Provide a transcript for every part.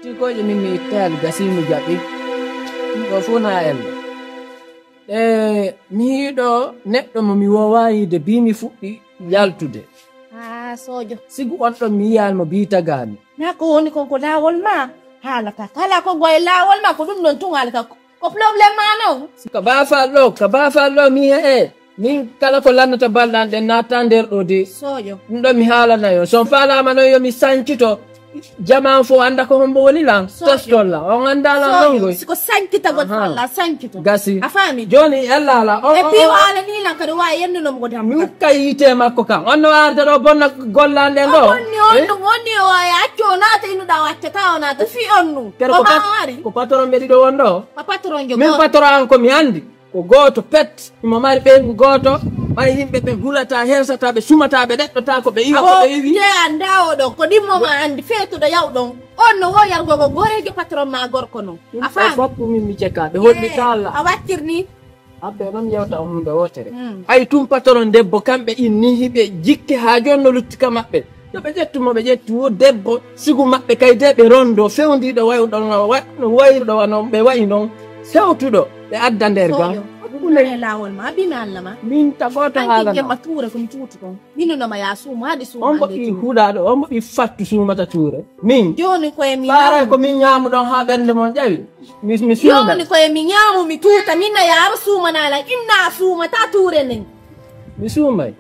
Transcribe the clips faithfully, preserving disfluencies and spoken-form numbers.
Tigooje min mi ittaali gasii mi jaɓi. Ɗum ɗo fof na elle. E mi yiɗo neɗɗo mo mi woowaa yiide bii mi fuɗɗi yaltude. Haa soojo. Sigu on ɗon mi yiyaali mo bii tagaami. Na ko woni kon ko laawol ma haalata. Kala ko goye laawol ma ko ɗum ɗon tun haalata. Ko problème ma non? Ka baafal ɗo, ka baafal ɗo mi he'e. Min kala ko lannata balɗe an ɗen natta nder ɗo de. Sooƴo. Ɗum ɗon mi haalana yo. So on faalaama noon yo mi sancito. Jamaa on fof annda ko hombo woni lan. Sooƴo. Tostol lan. On annda lan non goy. Siko sancita goɗɗo Allah sancito. Gasi. A faami? Jooni ella ala. On, e on, piiwa on. Ala ni lan kadi waawi yennuno mo ko dammugal. Mi ukka yiite makko kan. On no arda ɗo bonna golle an ɗen ɗo. O bonni on ɗum woni o acco o naata innuɗa o accata o naata fii on ɗum. Kadi ko pat-, ko patron ɓe ɗiɗo won ɗo. Ko patron jo. Min patron an ko mi anndi. Ko gooto pet, himo mari ɓeyngu gooto, ɓay yimɓe ɓe hulata, hersata, ɓe sumata, ɓe ɗeɗɗota ko ɓe iwa, ko ɓe iwi. Te annda o ɗon, ko ɗimmo ma anndi, feetuɗo yaw ɗon. On no wo yargo ko goreejo patron ma gorko non. A faami? Ɗum ɗo fof min mi ceka, ɓe holɓi kala. A waccirni? Abbe, non yewta on hunde wotere. Hmm. Ay tun patron debbo, kamɓe inni hiɓe jikke haa jooni no lutti ka maɓɓe. Yo ɓe ƴettu mo, ɓe ƴettu wo debbo, sigu maɓɓe kay de ɓe rondo, fewndiiɗo wayruɗo no wa-, no wayruɗo wano ɓe wayi non, sewtuɗo, ɓe adda nder ga. Sooƴo, hakkunde e laawol ma, bina Allah ma. Min ta gooto haalana. An jemma tuure ko mi tuuti kon. Minunoma ya suumo, haɗi suumo. On mbo ɓii huɗaaɗo, on mbo ɓii fattu suumata tuure. Min. Jooni ko e mi faara ñaamu. Ko min ñaamuɗon haa ɓernde mon ƴawi. Mi, mi suumay. Jooni ko e mi ñaamu, mi tuuta, min na yaaro suumana la, inna suumata tuure nden. Mi suumay.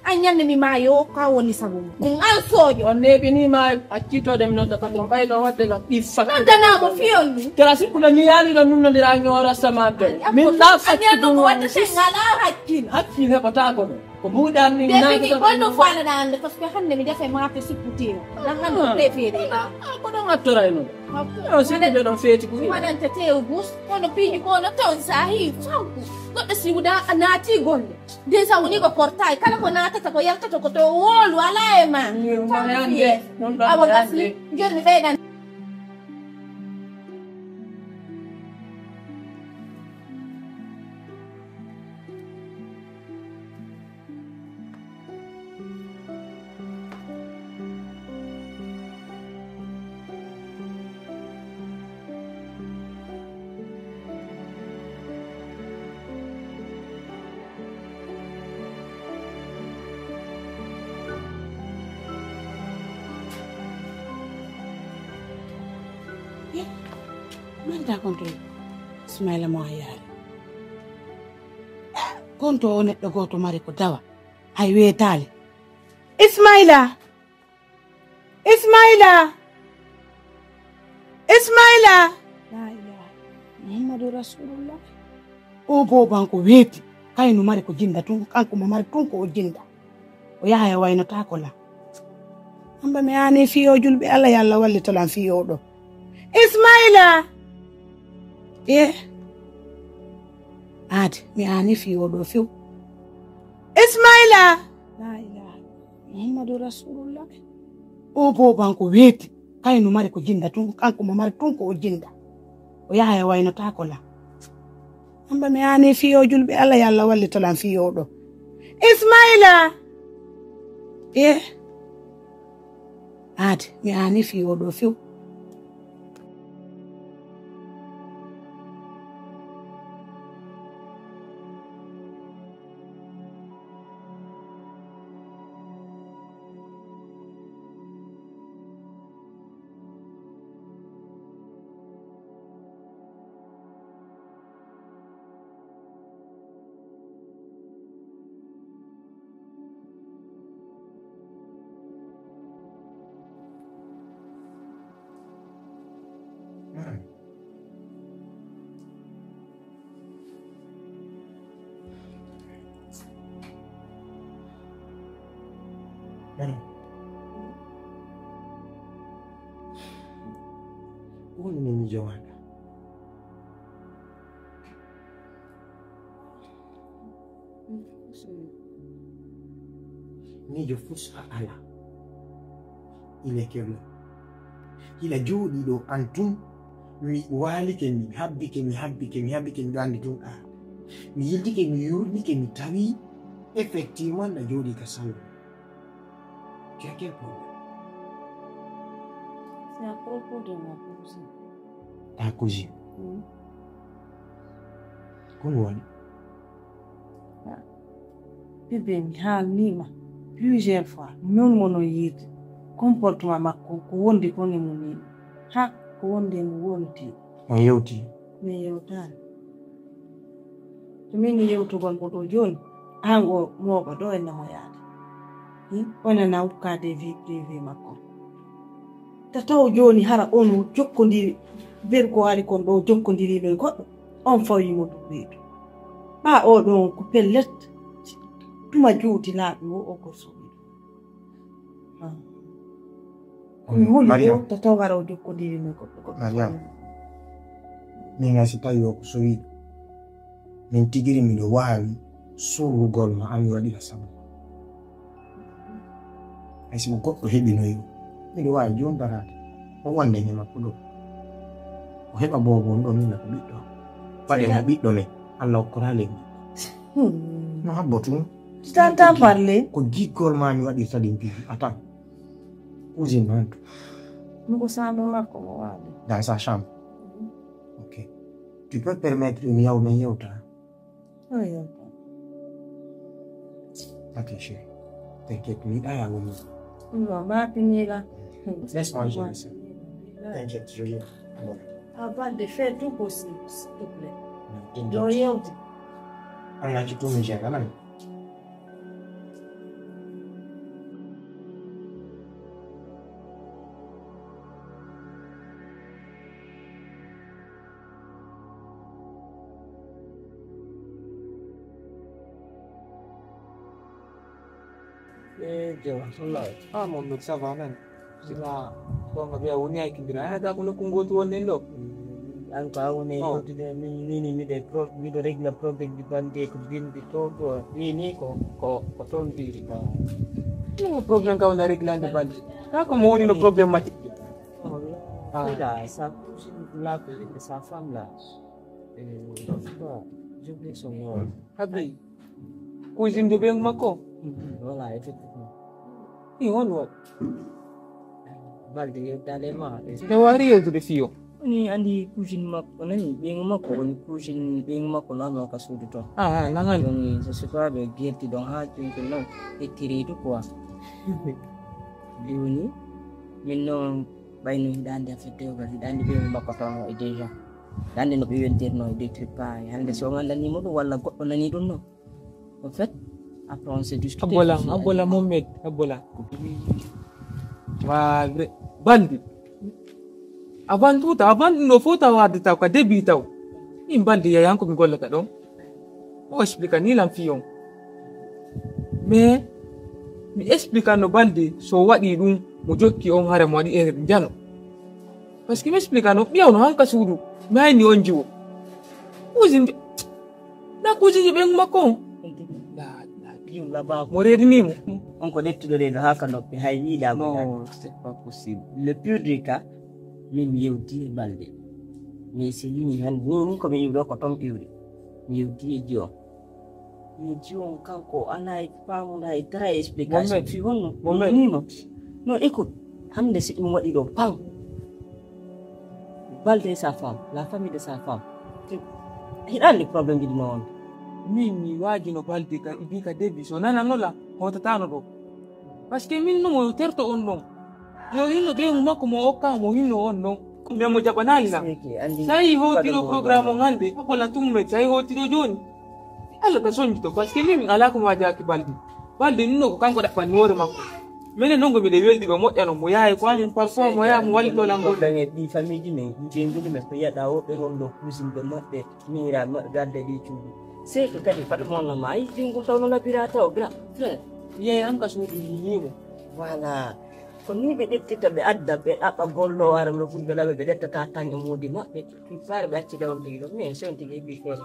An ñande mi maayo, ka woni sabu mum. Ɗum an soojo. On neeɓinii ma accitode mi nodda patron ɓay ɗo waɗde kam ɗi fakki. Noddanaama fiyon ni. Kala sikkuɗo ni yaali ɗo nunnondira an o rasta ma to. Min la fakki ɗum waɗde sen ngala hakkil. Hakkil heɓotaako ɗo. Ko buuɗan ni. Depuis ni bonno faalana ande parce que hannde mi defe maafe sipputeewo. Nan hannde ko préféré. Ah, ko ɗon attoray noon. Non, sikkude ɗon feeti ko waɗante teew bus. Kono piiji ko no toon saahi fanku. Goɗɗo si wuda a naati golle. Déjà woni ko portail, kala ko naatata, ko yaltata, ko to wóolu, alaa e ma. Ɗum ɗon awa gasli, jooni mi ɓeydan. Manta kon to Ismaila mo a yaari. Kon to o neɗɗo gooto mari ko dawa. Hay weetaali. Ismaila! Ismaila! Ismaila! La ilaha. Muhammadu Rasulullah. O booban ko weeti. Kaynu mari ko jinda tun, kanko mo mari tun ko o jinda. O yaha e waynotaako lan. Amba mi aani fii o julɓe Allah, yo Allah wallito lan fii o ɗo. Ismaila! E? Aade, mi aani fii o ɗo few. Ismaila! La ilaha. Muhammadu Rasulullah. O booban ko weeti. Kaynu mari ko jinda tun, kanko mo mari tun ko o jinda. O yaha e waynotaako lan. Amba mi aani fii o julɓe Allah, yo Allah wallito lan fii o ɗo. Ismaila! E? Aade, mi aani fii o ɗo few. Woni miijo maɗa. Miijo fus a ala. Ile kebla. Hila jooɗi ɗo an tun. Mi waalike, mi habbike, mi habbike, mi habbike, miɗo anndi tun a. Mi yiltike, mi yurlike, mi tawi effectivement na jooɗi ka salon. Quel problème? À propos de ma cousine. Ta cousine? Mm. Ko mi woni? Ah, bébé, mi haalniima plusieurs fois. Noon mo no yiide. Comportement makko ko wondi kon e mum ni. Ha, ko wondi e mum wonti. On yewti? Min yewtaani. To min yewtugol mo ɗo jooni, aan o mooɓa ɗo e namo yaade. Hmm? Onon na ukkaade vie privée makko. Tataw jooni hara on jokkondiri, ber ko ari kon ɗo jokkondirino e goɗɗo, on fawi mo duɓɓiiɗo. Ɓa o ɗon ko pellet, tuma juuti laaɓi o, o ko suɓi. Ah. Ko mi holi Mariam. Ɗo, tataw hara o jokkondirino e goɗɗo, goɗɗo Mariam. Fawi mo. Min ay si tawi o ko sowi. Min tigiri miɗo waawi surrugol ma, an mi waɗira sabu. Hay si mo goɗɗo heɓinoyi o, miɗo waawi jooni daraade. O wonde e makko ɗo. O heɓa boobo on ɗo, min ko ɓiɗɗo. Waɗe mo ɓiɗɗo men. Allah okkoraali en ɓiɗɗo. Hmm. No habbo tun. Tu t'entends parler? Ko giggol ma mi waɗirta ɗin piiji. Attends. Cousine ma to. Mo ko chambre makko mo waali. Dans sa chambre. Ok. Tu peux permettre mi yaw men yewta? Oh, yewta. Ok, chérie. T'inquiète, mi ɗaya woni. Non, ma finira. Laisse-moi gérer ça. T'inquiète, je viens. Bon. Avant de faire tout possible, s'il te plaît. Non, t'inquiète. Yo yewte. An a ci tout mi gère, lan. Eh, Joe, wallahi. Ah, mon mec, ça va, man. Sina, ko nga ɓe a woni ay kimbira. Ah, da ko nokku ngootu wonde ɗo. An ko a woni. Oh. Yewtude, min, min, miɗo pro-, miɗo régla problème ji bande ko bimbi to, to. Ni, ni ko, ko, ko toon biri. Ni ko problème ka wona réglande bande. Ka ko mo woni no problème mati. Oh, là. Ah. Là, sa cousine là, sa femme là. Euh, je crois, j'ai oublié son nom. Habri. Cousine de ɓeyngu makko? Mhm, voilà, effectivement. I, on waɗi? Balde yeddale ma. E waari yewtude fiyo. Ni andi cousine makko, nani ɓeyngu makko, woni cousine ɓeyngu makko nanno ka suudu toon. Ah, ah, nangani. Woni, je sais pas, ɓe gerti ɗon haa jooni noon, ɓe tiriidu quoi. Jooni, min noon, ɓayno hiɗa andi affaire dewgal, hiɗa andi ɓeyngu makko toon o e déjà. Hiɗa andi no ɓe yontirno e des trucs pareils. Hannde so on anndanii mo ɗum walla goɗɗo nanii ɗum noon. En fait, après on se discute. Abbola, abbola, Mohamed, abbola. Malgré, baldi. Avant tout, avant no fota warde taw, ka début taw. Min baldi yayan ko mi gollata ɗon. O explique ni lan fiyon. Mais, mi explique no baldi so waɗi ɗum, mo jokki on hare mo waɗi e njano. Parce que mi explique no ɓiyaw no hanka suudu. Mi hayni on jiwo. Cousine, na cousine ɓen makko on. La, la, la, la, ba. Mo reedini mo. On ko ƴettuɗo reedu haa ka noppi, hay yiiɗa ko. Non, c'est pas possible. Le pire du cas, min mi yewti e balde. Mais si yini hannde, ni, ni ko mi yiwɗo ko toon iwri. Mi yewti e jiwo. Mi jiwo kanko, alaa e faamu, alaa e dara e explication. Mohamed. Fi honno? Mohamed. Ni, ni, non, écoute, hannde si ɗum waɗi ɗo, pam. Balde et sa femme, la famille de sa femme. Hiɗa anndi problème ji ɗi no wonde. Min mi waajino balde ka, ibi ka début, so nanano la, hootatano ɗo. Parce que min no mo terto on ɗon. Mo hinno ɓeyngu makko mo okka, mo hinno on ɗon. Mais mo jaɓanaali la. Seki, anndi. Sa yi hootiɗo programme on hannde, ko la tummet, sa yi hootiɗo jooni. Allah ka sonjito, parce que min, min alaa ko mi waajaaki balde. Balde min no ko kanko ɗaɓɓanni hoore makko. Minen non ko miɗen weldi ɓe moƴƴa non, mo yahay ko amin parfois mo yaha mo wallito lan golle. Ɗan e ɗi famille ji men, ɓe ngoni men ko yiyaɗa o ɓe ronno kuusinɓe maɓɓe, miira maɓɓe, adda ɗi cuuɗi. Sey ko kadi fat mo wonno ma, ayi ɓinngol taw no labira taw, grand frère. Yeey an ka suudu yiyimo. Voilà. Ko ni ɓe ƴettita ɓe adda ɓe ɗaɓɓa gollo wara no fulɓe laɓe ɓe ƴettata tan e moodi maɓɓe. Mi faare ɓe accida on tigi ɗo, mais so on tigi heɓi feere.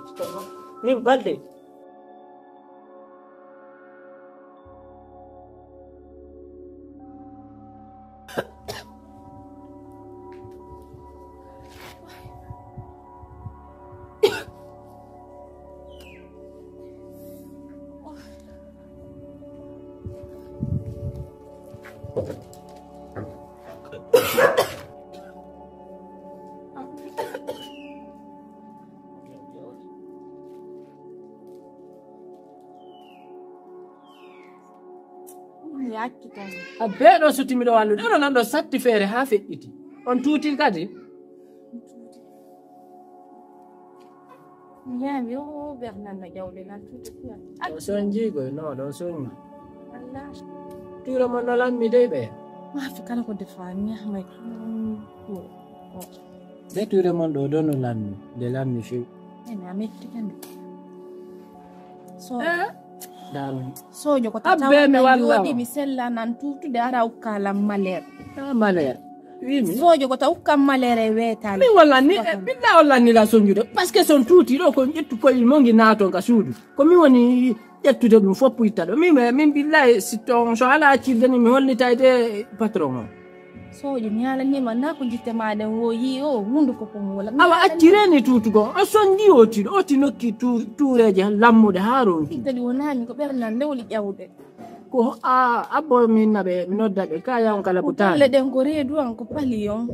Min balde. Accitan. A bee ɗo suti miɗo wallude. Onon nan ɗo satti feere haa feƴƴiti. On tuuti kadi? Mi yawi o ɓernanno jawle nan tuuti fiya. Ɗo sonji koy, no, ɗo sonji. Allah. Tuure mon no lammi dey ɓe. Maafi kala ko defa, mi yahmay. De tuure mon ɗo, ɗo no lammi, nde lammi few. Ena metti kadi. So, eh? Daaro. Sojo ko abbe mi walla. Wodi mi sella nan tutude ara ukka lam malere. Ah, malere. Wi mi. Sojo ko ta ukka malere wetale. Mi walla ni, eh, billa walla ni la sonjude. Parce que son tuti ɗo ko ƴettu koye mo ngi nato nga suudu. Ko mi woni ƴettude ɗum fof itta ɗo. Min, min billahi si toon so alaa accirde ni mi hollitayde patron o. Sojo mi haalanima na ko jitte ma ɗen o yi o hunduko ko mo wala. Awa accireni tutugo. O sonji oti ɗo, oti nokki tu-, tuureje lammuɗe haa ronki. Kadi wonani ko ɓernal lewli ƴawde. Ko a, abbo min naɓe, mi nodda ɓe, ka yawon kala ko butaali. Bolle ɗen ko reedu an, ko pali on.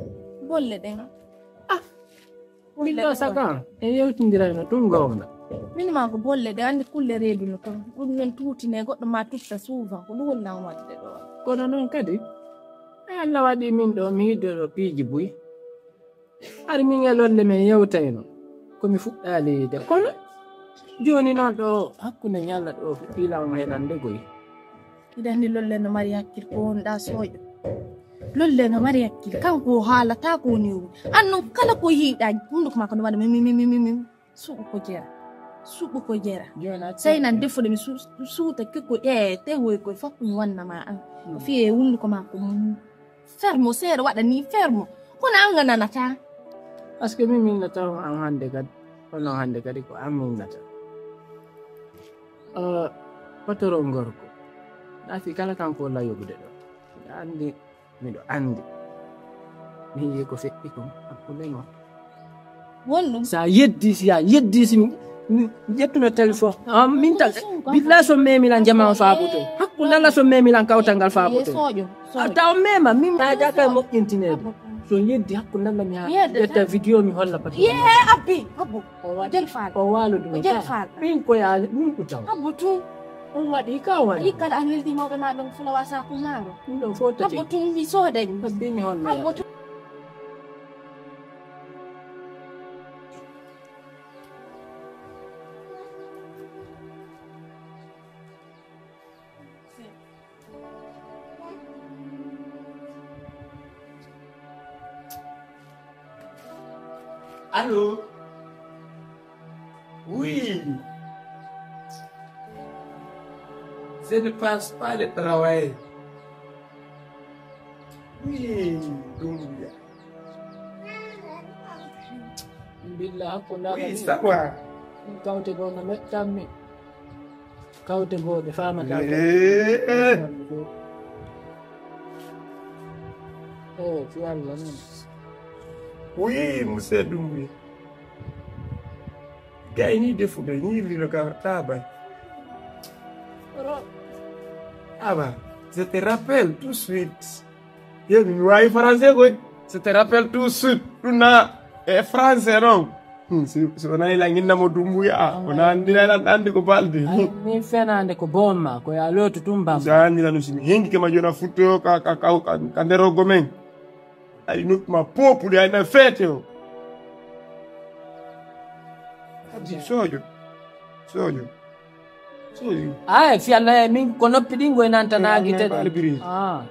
Bolle ɗen. Ah, min ɗo saka, en yewtindirayno ɗum goonga. Min ma ko bolle ɗe, anndi kulle reedu no toon. Ɗum noon tuutine, goɗɗo ma tutta suufa, ko ɗum woni lan waɗde ɗo. Kono noon kadi, e Allah waɗi min ɗo, mi yiɗde ɗo piiji buy. Hari min e lolle men yewtayno, ko mi fuɗɗaali yiide. Kono jooni noon ɗo, hakkunde ñalla ɗo, fuɗɗii lan heɗande goy. Hiɗa anndi lolle no mari hakkil ko wonɗa sooƴo. Lolle no mari hakkil, kanko o haalata ko woni o. An noon kala ko yiiɗa, hunduko makko no waɗa mi, mi, mi, mi, mi, mi. Suɓu ko jera. Suɓu ko jera. Jooni a sey nan defude mi su-, suuta kikko e te woy koy fof ko mi wanna ma an. Mm. O fiye hunduko makko mum. Fermo seeɗa waɗa ni fermo. Kono an a nanata. Parce que min, min nata on an hannde kadi. Kono hannde kadi ko an min nata. Ah, patron gorko. Ɗafi kala kanko walla yoɓude ɗo. Miɗo anndi, miɗo anndi. Mi yi'i ko feƴƴi kon hakkunde mon. Won ɗum. Sa yeddi, si a yeddi, si mi, mi ƴettuno téléphone. Ah, min tan, billahi so memi lan jama on faaboto. Hakkunde Allah so memi lan kawtal ngal faaboto. Soƴo, soƴo. A taw mema, min ma jaka moƴƴintineede. So yeddi hakkunde Allah mi haa ƴetta vidéo mi holla patron. Ye, abbi, abbo. O waɗi. Jel faal. O waalo ɗum. O jel faal. Min ko ya, min ko taw. Abbo tun. On waɗi ka on waɗi. Yi kala an weldi mawɓe ma ɗon fulawa saku maaro. Ɗum ɗon fof tati. Abbo tun mi soodani. Abbi mi holla. Abbo tun. Allô? Oui. Je ne pense pas le travail. Oui, Doumbouya. Billa hakkunde. Oui, ça va. Kawte goo no mettammi. Kawte goo ɗe faamata. Eh, eh. Eh, fi Allah non. Oui, monsieur Doumbouya. Gayni defude, ñiiri no ka taabay. Ah bah, je te rappelle tout de suite. Yeeɓi mi waawi français koy. Je te rappelle tout de suite. Ɗum na e français non. Hmm, si, si o nani la ñinna mo Dumbuya, a, o na anndi la, la, anndi ko balde. Ay, min fenaande ko boom ma, ko ya lootu tum bam. Sa anndi la no si mi hengi ke ma jona futto ka, ka, ka, ka, ka ndero gomen. Ay, noppi ma populi, ay na feete o. Adi, sojo. Sojo. Sojo. Ay, fi Allah, e min ko noppi ɗin goy nanta naagi tede. Ah.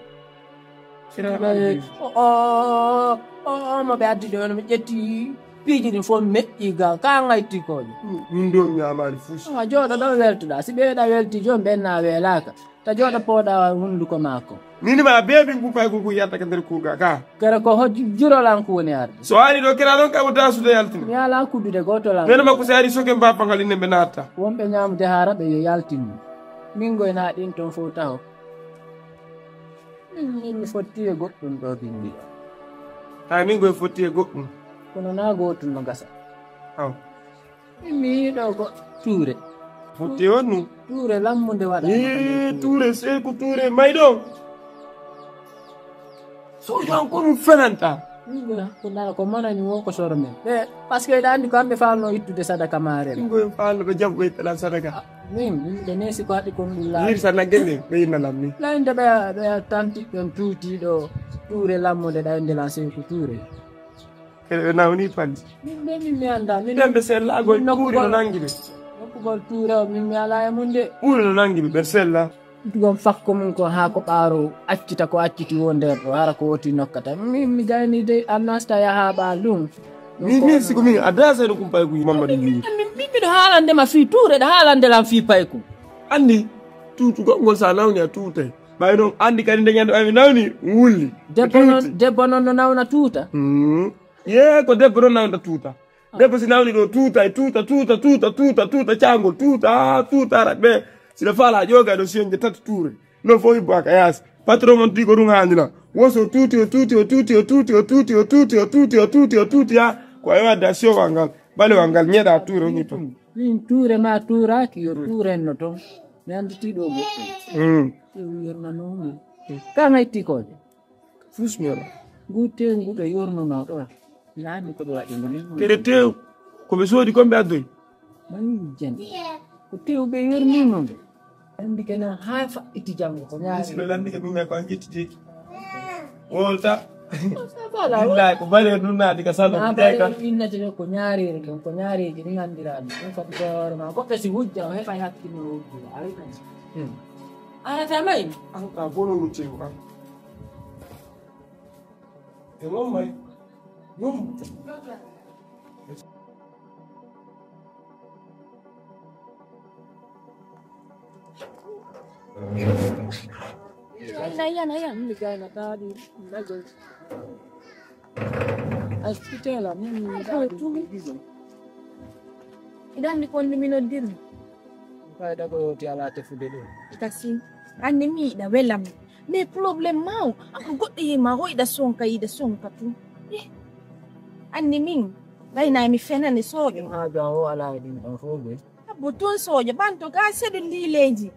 O, o, o, o, mo ɓe addi ɗo, mi ƴetti piiji ɗin fof mi meƴƴi ga, ka ngaytti ko. Min ɗo mi amaali fus. Ah, jooɗo ɗo weltuɗa. Si ɓeeɗa welti, joom ɓen na welaka. Ta jooɗo pooɗa hunduko maako. Min ma beebi ngu pay ngu yalta ka nder kuuga ka. Kere ko ho jurolan ko woni arde. So ari ɗo kira ɗon ka wota suude yaltina. Mi ala kuddude gooto lan. Ɓen makko so ari soke mbafa ngal inde ɓe natta. Wonɓe ñaamude haara ɓe yo yaltini. Min goy na ɗin ton fof taho. Min, min mi fotti e goɗɗum ɗo bimbi. Hay min goy fotti e goɗɗum. Kono na gootum no gasa. Aw. Min mi yiɗo ko tuure. Fotti on ɗum. Tuure lammunde waɗa. Ee, tuure, sey ko tuure mayɗo. Sojan ko ɗum fenanta. Min goy ko nana ko manani wo ko soro men. Ɓe, parce que ɗa andi ko amɓe falno ittude sadaka mare. Min goy falno ɓe jaɓɓo ittalan sadaka. Min, min ɓe neesi ko haɗi kon ɗum laaɓi. Yirsa nagge nde, ɓe inna lam ni. Laynde ɓe, ɓe tanti ɗon tuutiiɗo tuure lammude ɗaynde lan sey ko tuure. Kede ɓe nawni panti. Min ɓe min mi annda. Min ɓen ɓe sellaago min ɓuuri no nangi ɓe. Nokkugol tuure o min mi alaa e mun de. Ɓuuri no nangi ɓe, ɓe sella. Ɗum fakko mum ko haa ko ɓaaro accita ko acciti wo nder ɗo, hara ko woti nokkata. Min mi gayni de annasta yaha ɓa ɗum. Min, min sigo min adda seeɗa kumpay ko Mamadou Diouf. Min, min miɗo haalande ma fii tuure, ɗa haalande lan fii payko. Anndi, tuutugol ngol sa nawni a tuutay. Ɓay noon anndi kadi nde ñande ɓay mi nawni wulli. Debbo noon, debbo noon no nawna tuuta. Hmm. Yee, ko debbo noon nawna tuuta. Debbo si nawni ɗo tuuta e tuuta, tuuta, tuuta, tuuta, tuuta, caangol, tuuta, haa tuuta ara ɓe. Sila faala ƴooga ɗo siyon je tata tuure. Noon fof hibbo aka yaasi. Patron mon tii ko ɗum haani la. Woso tuuti, o tuuti, o tuuti, o tuuti, o tuuti, o tuuti, o tuuti, o tuuti, o tuuti, haa ko e wadde a siyowa ngal. Balewal ngal ñeɗa tuure ni toon. Min tuure ma tuuraaki, yo tuurenno toon. Mi annditi ɗo goɗɗum. Mm. Tew yernanoomi. Ka ngayti kooje. Fusmiro. Ngu tew ngu ɓe yornunoo ɗo. Laami ko ɓe waɗi ngu ni. Kede tew, ko ɓe soodi kon ɓe addoyi. Ɓay jen. Ko tew ɓe yornunoo. Anndi kena haa faɗɗiti janngo ko ñaari. Siɓe lanndi ke ɗum e ko an ƴettiti. Wolta. Billahi, ko baleer ɗum naati ka salon. Innate ko ñaareeri ɗum, ko ñaareeji ɗi nganndiraa ɗum. Ɗum kadi ko hoore ma. Goɗɗo si hujja, o heɓa hakkinnoo hujjude. A reta. Hmm. A reta may? An ka bono mo tew an. E non may. Non. Yana, yana, yana. Iɗa anndi kon nde mi noddirmi. Fayda ko yowti alaa tefude ɗum. Kasi, anndi mi iɗa welam. Mais problème ma o, ako goɗɗo yima ho iɗa sonka, iɗa sonka tu. Eh, anndi min, ɓayna mi fenani soƴo. Ɗum haa ga o alaa e ɗum ɗon fof ɓe. Abbo toon soƴo, ɓanto ga seɗo ndi leydi.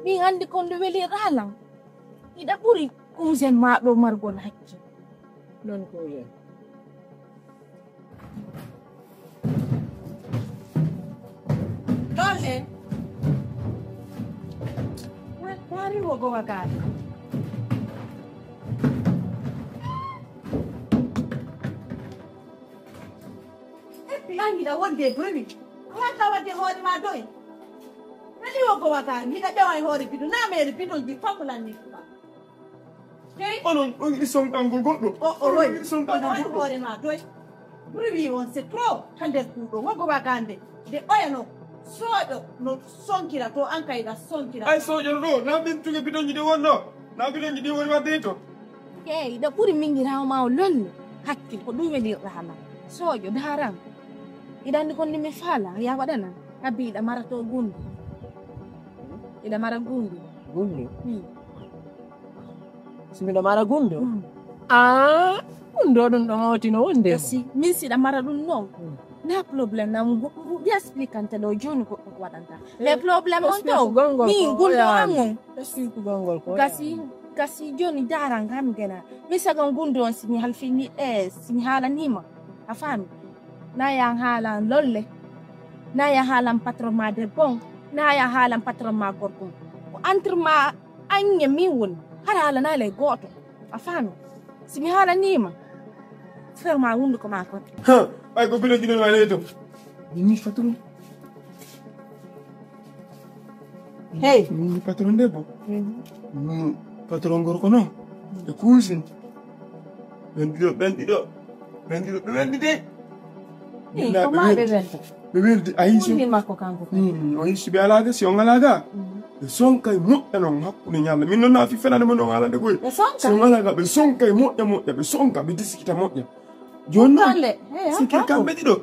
Min anndi kon nde weli ralan. Iɗa ɓuri cousin ma ɗo margol hakke. Non cousin. Ɗon en. Wa-, wari wo gowa gaɗa. Eppi an hiɗa wonde e bruit. Wata wadde hoore ma doy. Nani wo gowa gaɗa. Hiɗa ƴewa e hoore bidu. Na mere bidol bi fakulan ni. Hey. Onon, on yiɗi sonkangol goɗɗo. O, o, onon, oy. Yiɗi sonkangol goɗɗo. Hoore ma doy. Bruit on, c'est trop. Ka nder kuuɗo. Wogo wagande. Nde oya no. Sooƴo no sonkira to, an kay ɗa sonkira. Ay, sooƴo no ɗo. Na min tuge bidonji ɗi wonno. Na bidonji ɗi woni wadde to. Hey, ɗa ɓuri mingiraawo ma o lolle. Hakkil ko ɗum welirɗa hala. Sooƴo, daran. Iɗa anndi kon nde mi faala, ya waɗana. Abi iɗa mara to gundu. Iɗa mara gundu. Gundu? Hmm. Si miɗo mara gundu? Hmm. Ah, gundu o ɗum ɗon oti no wonde. Kasi, min siɗa mara ɗum noon. Hmm. Na problème na mo goɗɗo ɗi expliquante ɗo jooni goɗɗo ko waɗanta. Eh, mais problème on to, min gundu an on. Explique gongol ko. Kasi, kasi jooni daran kam gena. Mi sagan gundu on si mi halfini, eh, si mi haalaniima. A faami? Na ya haalan lolle. Na ya haalan patron ma debbo on. Na ya haalan patron ma gorko on. Ko entre ma an e min woni. Hara haalanaale gooto. A faami? Si mi haalaniima, fer ma hunduko ma kon. Ha, ɓay ko bino jino ma leto. Ni mi faturu. Hey. Min patron debbo. Mhm. Min patron gorko noon. E cousin. Ɓen ɗiɗo, ɓen ɗiɗo. Ɓen ɗiɗo, ɓe weldi de. Ii, ko maa ɓe welda. Ɓe weldi, a yii si. Wulli makko kanko kadi. Hmm, o yii si ɓe alaa ga, si on alaa ga. Mhm. Ɓe sonka e moƴƴa noon hakkunde ñalla. Min noon naa fi fenande mo noon alande koy. Ɓe sonka? Si on alaa ga, ɓe sonka e moƴƴa moƴƴa, ɓe sonka, ɓe disikita moƴƴa. Jooni noon, si ke kamɓe ɗiɗo,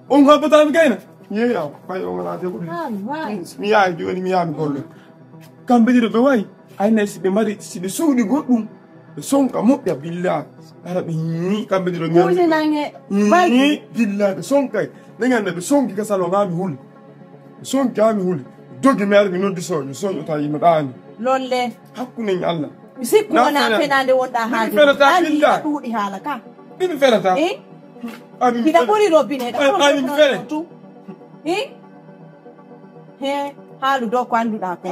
on haɓɓataa mi kayna. Yeeya, ɓay on alaa de ko ɗum. Mi yahay jooni, mi yaha mi golle. Kamɓe ɗiɗo ɓe wayi, ay nay si ɓe mari, si ɓe suuɗi goɗɗum, ɓe sonka moƴƴa billaahi. Ara ɓe ñii kamɓe ɗiɗo ñande. Kuusinange. Ñii billaahi ɓe sonkay. Ɓe ñande ɓe sonki ka salon haa mi huli. Ɓe sonki haa mi huli. Dogi mi ari mi noddi soojo, soojo ta yimɓe ɗaani. Lolle. Hakkunde en Allah. Mi sikku wona fenande wonɗa haalde. Min felata billaahi. Ɗuuɗi haala ka. Min felata. Eh? Hiɗa ɓuri robinet. Hiɗa ɓuri robinet. Eh? He. Haalu ɗo ko annduɗaa ko.